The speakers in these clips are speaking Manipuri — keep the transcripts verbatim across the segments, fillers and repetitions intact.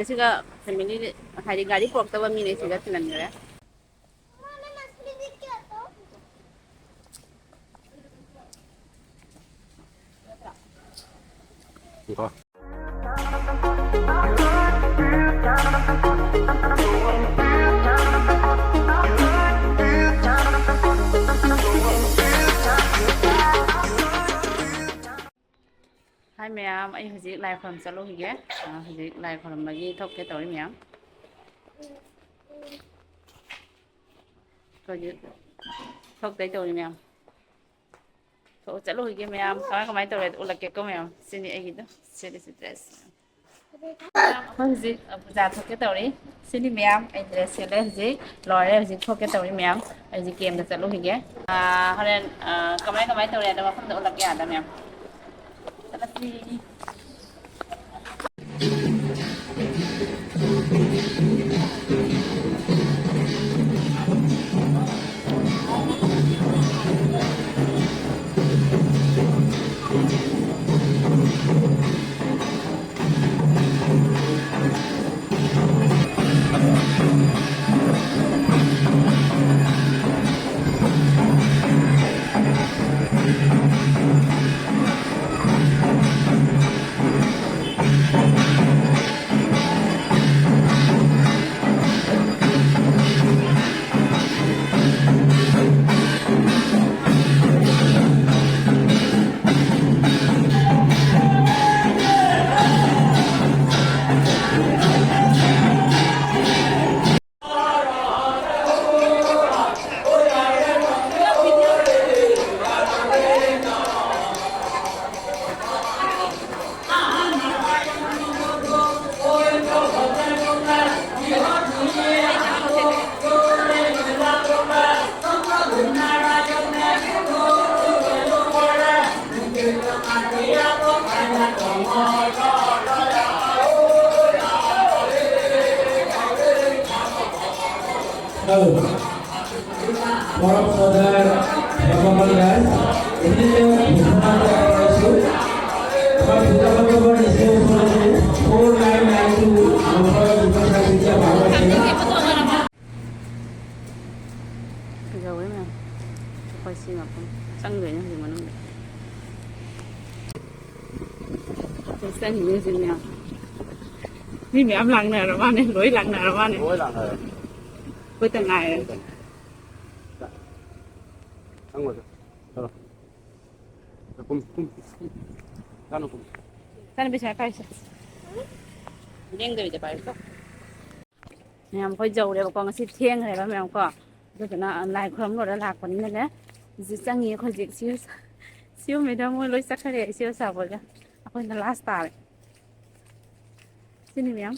ꯁꯤꯒ ꯐꯦꯃꯤꯂꯤ, ꯍꯥꯏꯗꯤ ꯒꯥꯔꯤ ꯄꯨꯔꯛꯇꯕ ꯃꯤꯅꯦ ꯁꯤꯒ ꯊꯤꯜꯍꯟꯈ꯭ꯔꯦ꯫ ꯍꯥꯏ ꯃꯌꯥꯝ, ꯑꯩ ꯍꯧꯖꯤꯛ ꯂꯥꯏ ꯈꯨꯔꯨꯝ ꯆꯠꯂꯨꯈꯤꯒꯦ꯫ ꯑ, ꯍꯧꯖꯤꯛ ꯂꯥꯏ ꯈꯨꯔꯨꯝꯕꯒꯤ ꯊꯣꯛꯀꯦ ꯇꯧꯔꯤ ꯃꯌꯥꯝ꯫ ꯍꯧꯖꯤꯛ ꯊꯣꯛꯇꯣꯏ ꯇꯧꯔꯤ ꯃꯌꯥꯝ꯫ ꯊꯣꯛ-, ꯆꯠꯂꯨꯈꯤꯒꯦ ꯃꯌꯥꯝ꯫ ꯀꯃꯥꯏ ꯀꯃꯥꯏ ꯇꯧꯔꯦ ꯎꯠꯂꯛꯀꯦꯀꯣ ꯃꯌꯥꯝ꯫ ꯁꯤꯅꯤ ꯑꯩꯒꯤꯗꯣ꯫ ꯁꯦꯠꯂꯤꯁꯤ ꯗ꯭ꯔꯦꯁ꯫ ꯑꯩꯈꯣꯏ ꯍꯧꯖꯤꯛ, ꯑ, ꯄꯨꯖꯥ ꯊꯣꯛꯀꯦ ꯇꯧꯔꯤ꯫ ꯁꯤꯅꯤ ꯃꯌꯥꯝ, ꯑꯩ ꯗ꯭ꯔꯦꯁ ꯁꯦꯠꯂꯦ ꯍꯧꯖꯤꯛ꯫ ꯂꯣꯏꯔꯦ ꯍꯧꯖꯤꯛ ꯊꯣꯛꯀꯦ ꯇꯧꯔꯤ ꯃꯌꯥꯝ꯫ ꯑꯩꯁꯦ ꯀꯦꯝꯗ ꯆꯠꯂꯨꯈꯤꯒꯦ꯫ ꯑ, ꯍꯣꯔꯦꯟ, ꯑ, ꯀꯃꯥꯏ ꯀꯃꯥꯏ ꯇꯧꯔꯦ ꯑꯗꯣ ꯃꯐꯝꯗ ꯎꯠꯂꯛꯀꯦ ꯑꯥꯗ ꯃꯌꯥꯝ꯫ ꯆꯠꯂꯁꯤ꯫ ꯐꯖꯍꯧꯋꯦ ꯃꯌꯥꯝ꯫ ꯑꯩꯈꯣꯏ ꯁꯤ ꯃꯐꯝ ꯆꯪꯗꯣꯏꯅꯦ ꯍꯧꯖꯤꯛ ꯃꯅꯨꯡꯗ꯫ ꯆꯪꯉꯤꯅꯦ ꯍꯧꯖꯤꯛ ꯃꯌꯥꯝ꯫ ꯃꯤ ꯃꯌꯥꯝ ꯂꯥꯛꯅꯔ ꯃꯥꯅꯦ, ꯂꯣꯏ ꯂꯥꯛꯅꯔ ꯃꯥꯅꯦ꯫ ꯂꯣꯏ ꯂꯥꯛꯅꯔꯦ꯫ ꯑꯩꯈꯣꯏꯇ ꯉꯥꯏꯔꯦ꯫ ꯆꯪꯉꯣ, ꯆꯠꯂꯣ꯫ ꯀꯨꯝ, ꯀꯨꯝ, ꯀꯨꯝ꯫ ꯆꯥꯅꯨ, ꯀꯨꯝ꯫ ꯆꯥꯅꯨ, ꯄꯩꯁꯥ ꯄꯥꯏꯁꯦ꯫ ꯂꯦꯡꯗꯕꯤꯗ ꯄꯥꯏꯌꯨꯀꯣ꯫ ꯃꯌꯥꯝ ꯑꯩꯈꯣꯏ ꯌꯧꯔꯦꯕꯀꯣ, ꯉꯁꯤ ꯊꯦꯡꯈ꯭ꯔꯦꯕ ꯃꯌꯥꯝ ꯀꯣ꯫ ꯑꯗꯨꯗꯨꯅ, ꯑ, ꯂꯥꯏ ꯈꯨꯔꯨꯝ ꯂꯣꯏꯔ ꯂꯥꯛꯄꯅꯤꯅꯅꯦ, ꯍꯧꯖꯤꯛ ꯆꯪꯉꯤ ꯑꯩꯈꯣꯏ ꯍꯧꯖꯤꯛ ꯁꯤꯌꯨ, ꯁꯤꯌꯨ ꯃꯦꯗꯥꯝ ꯃꯣꯏ ꯂꯣꯏ ꯆꯠꯈ꯭ꯔꯦ, ꯁꯤꯌꯨ ꯁꯥꯕꯒ꯫ ꯑꯩꯈꯣꯏꯅ ꯂꯥꯁ ꯇꯥꯔꯦ꯫ ꯁꯤꯅꯤ ꯃꯌꯥꯝ꯫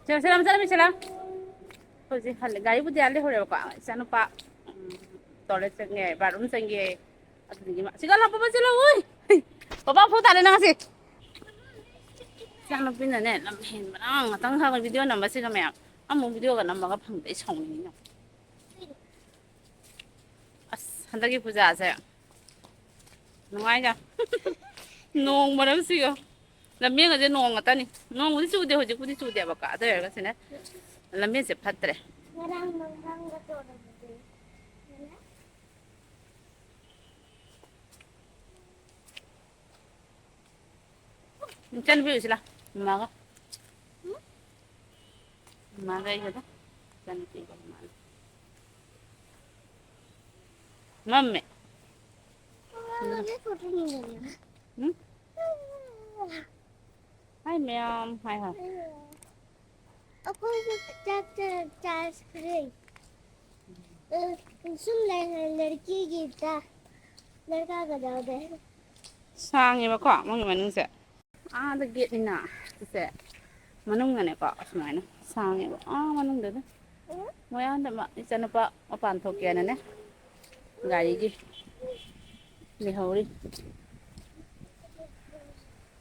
ꯆꯠꯂꯣ, ꯆꯠꯂꯣ, ꯆꯠꯂꯣ, ꯆꯠꯂꯣ꯫ ꯍꯧꯖꯤꯛ ꯍꯜꯂꯦ꯫ ꯒꯥꯔꯤꯕꯨꯗꯤ ꯑꯥ ꯂꯩꯍꯧꯔꯦꯕꯀꯣ꯫ ꯏꯆꯥꯅꯨꯄꯥ, ꯎꯝ, toilet ꯆꯪꯉꯦ, bathroom ꯆꯪꯉꯦ꯫ ꯑꯗꯨꯗꯒꯤ ꯃꯥ, ꯁꯤꯒ ꯂꯥꯛꯄ ꯆꯠꯂꯣ, ꯑꯣꯏ! ꯄꯄꯥ ꯐꯨ ꯇꯥꯔꯦ ꯅꯪ ꯉꯁꯤ꯫ ꯏꯆꯥꯅꯨꯄꯤꯅꯅꯦ, ꯂꯝ ꯍꯦꯟꯕꯅ ꯉꯥꯛꯇꯪ ꯈꯥꯡꯉ video ꯅꯝꯕꯁꯤꯒ ꯃꯌꯥꯝ꯫ ꯑꯃꯨꯛ videoꯒ ꯅꯝꯃꯒ ꯐꯪꯗꯦ, ꯑꯩ ꯁꯥꯎꯅꯤꯡꯉꯤꯅꯦ꯫ ꯑꯁ, ꯍꯟꯗꯛꯀꯤ ꯄꯨꯖꯥꯁꯦ ꯅꯨꯡꯉꯥꯏꯗ꯫ ꯅꯣꯡ ꯃꯔꯝꯁꯤꯒ꯫ ꯂꯝꯕꯦꯟꯒꯁꯦ ꯅꯣꯡ ꯉꯥꯛꯇꯅꯤ꯫ ꯅꯣꯡꯕꯨꯗꯤ ꯆꯨꯗꯦ, ꯍꯧꯖꯤꯛꯄꯨꯗꯤ ꯆꯨꯗꯦꯕꯀꯣ꯫ ꯑꯗꯨ ꯑꯣꯏꯔꯒꯁꯨꯅꯦ, ꯂꯝꯕꯦꯟꯁꯦ ꯐꯠꯇ꯭ꯔꯦ꯫ ꯉꯔꯥꯡ ꯅꯨꯡꯗꯥꯡꯒ ꯆꯨꯔꯝꯕꯗꯨ꯫ ꯏꯆꯟꯅꯨꯄꯤ ꯎꯁꯤꯂꯥ, ꯃꯃꯥꯒ꯫ ꯃꯃꯥꯒ ꯑꯩꯒꯗ꯫ ꯏꯆꯟꯅꯨꯄꯤꯒ ꯃꯃꯥꯒ꯫ ꯃꯝꯃꯦ꯫ ꯎꯝ? ꯍꯥꯏ ꯃꯌꯥꯝ, ꯍꯥꯏ ꯍꯥꯏ꯫ ꯑꯩꯈꯣꯏꯁꯨ ꯆꯥꯛ ꯆꯥ-, ꯆꯥꯈ꯭ꯔꯦ꯫ ꯑ, ꯁꯨꯝ ꯂꯩ-, ꯂꯩꯔꯛꯀꯤꯒꯤ ꯆꯥ-, ꯂꯩꯔꯛꯀꯥꯒ ꯌꯥꯎꯗꯦ꯫ ꯁꯥꯡꯉꯦꯕꯀꯣ ꯃꯣꯏꯒꯤ ꯃꯅꯨꯡꯁꯦ꯫ ꯑꯥꯗ gateꯅꯤꯅ ꯁꯤꯁꯦ ꯃꯅꯨꯡꯗꯅꯦꯀꯣ ꯑꯁꯨꯃꯥꯏꯅ ꯁꯥꯡꯉꯦꯕ꯫ ꯑꯥ ꯃꯅꯨꯡꯗꯅ ꯃꯣꯏ ꯑꯥꯗ ꯃ-, ꯏꯆꯥꯅꯨꯄꯥ ꯃꯄꯥꯟ ꯊꯣꯛꯀꯦꯅꯅꯦ ꯒꯥꯔꯤꯒꯤ ꯂꯩꯍꯧꯔꯤ꯫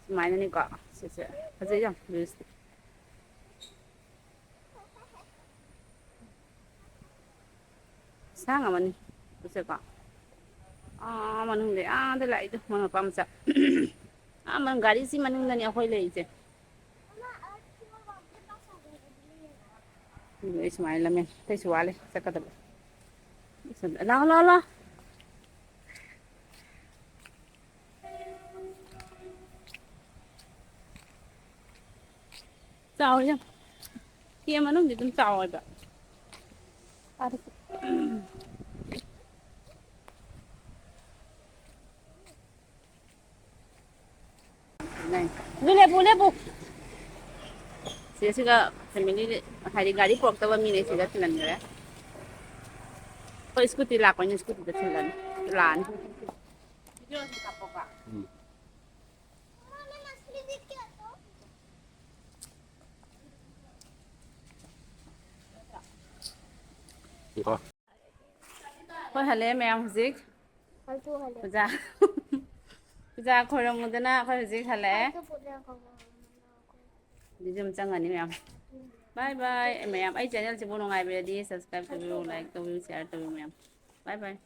ꯁꯨꯃꯥꯏꯅꯅꯤꯀꯣ ꯁꯤꯁꯦ꯫ ꯐꯖꯩ ꯌꯥꯝ viewꯁꯦ꯫ ꯁꯥꯡ ꯑꯃꯅꯤ꯫ ꯎꯁꯦꯀꯣ꯫ ꯑꯥ, ꯃꯅꯨꯡꯗ ꯑꯥꯗ ꯂꯥꯛꯏꯗꯣ, ꯃꯣꯏ ꯃꯄꯥ ꯃꯆꯥ꯫ ꯑꯥ, ꯃꯅꯨꯡ ꯒꯥꯔꯤꯁꯤ ꯃꯅꯨꯡꯗꯅꯤ ꯑꯩꯈꯣꯏ ꯂꯩꯔꯤꯁꯦ꯫ ꯑꯗꯨꯒ ꯑꯩ ꯁꯨꯃꯥꯏꯅ ꯂꯝꯃꯦ꯫ ꯑꯇꯩꯁꯨ ꯋꯥꯠꯂꯤ ꯆꯠꯀꯗꯕ꯫ ꯂꯥꯛꯑꯣ, ꯂꯥꯛꯑꯣ, ꯂꯥꯛꯑꯣ꯫ ꯆꯥꯎꯋꯤ ꯌꯥꯝ꯫ ꯀꯦꯝ ꯃꯅꯨꯡꯗꯤ ꯑꯗꯨꯝ ꯆꯥꯎꯋꯦꯕ꯫ ꯑꯗꯨ ꯂꯦꯞꯄꯨ, ꯂꯦꯞꯄꯨ꯫ ꯁꯤꯗ, ꯁꯤꯒ family, ꯍꯥꯏꯗꯤ ꯒꯥꯔꯤ ꯄꯨꯔꯛꯇꯕ ꯃꯤꯅꯦ ꯁꯤꯗ ꯊꯤꯜꯍꯟꯈ꯭ꯔꯦ꯫ ꯑꯩꯈꯣꯏ scooty ꯂꯥꯛꯄꯅꯤꯅ scootyꯗ ꯊꯤꯜꯂꯅꯤ, ꯂꯥꯛꯑꯅꯤ꯫ ꯎꯝ꯫ ꯉꯥꯏꯈꯣ꯫ ꯑꯩꯈꯣꯏ ꯍꯜꯂꯛꯑꯦ ꯃꯌꯥꯝ ꯍꯧꯖꯤꯛ꯫ ꯄꯨꯖꯥ꯫ ꯄꯨꯖꯥ ꯈꯣꯏꯔꯝꯃꯨꯗꯅ ꯑꯩꯈꯣꯏ ꯍꯧꯖꯤꯛ ꯍꯜꯂꯛꯑꯦ꯫ ꯑꯗꯨꯗꯤ ꯑꯗꯨꯝ ꯆꯪꯉꯅꯤ ꯃꯌꯥꯝ꯫ Bye bye꯫ ꯃꯌꯥꯝ ꯑꯩ channelꯁꯤꯕꯨ ꯅꯨꯡꯉꯥꯏꯕꯤꯔꯗꯤ subscribe ꯇꯧꯕꯤꯌꯨ, like ꯇꯧꯕꯤꯌꯨ, share ꯇꯧꯕꯤꯌꯨ ꯃꯌꯥꯝ꯫ Bye bye꯫